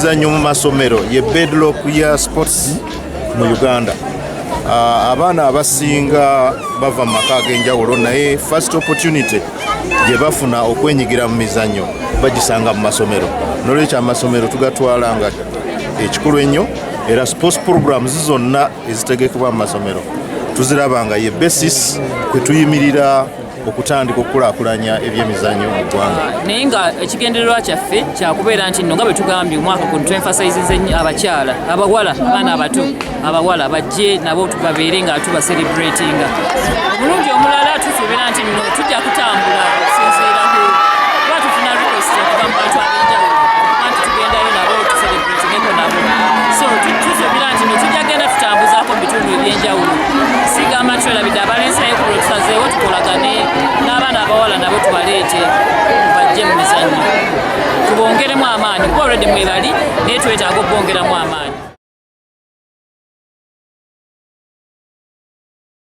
Emizannyo mu masomero ye bedrock ya sports mu Uganda. Abaana abasinga bava mu maka ag'enjawulo, naye first opportunity gye bafuna okwenyigira mu mizannyo bagisanga mu masomero. Nolwekyo amasomero tugatwala nga ekikulu ennyo, era sports programs zonna ezitegekebwa mu masomero tuziraba nga ye basis kwe tuyimirira okutandika okukulaakulanya ebyemizannyo mu ggwanga. Naye nga ekigendererwa kyaffe kyakubeera nti nno nga bwe tugambye, omwaka guno twemphasizinze nnyo abakyala, abawala, abaana abato abawala bajje nabo babeere nga tubacelebratinga. Omulundi omulala tusuubira nti nno tujja kutambula okusinziira ku kuba tufuna request okuva mu bantu ab'enjawulo okuba nti tugendayo nabo tucelebratingeko nabo. So tusuubira nti nno tujja genda tutambuzaako mu bitundu ebyenjawulo. Sigamba nti twerabidde abalenzi, naye ku lwe tusazeewo tukolagane n'abaana abawala nabo tubaleete bajje mu mizannyo, tubongeremu amaanyi, kuba already mwebali, naye twetaaga okubongeramu amaanyi.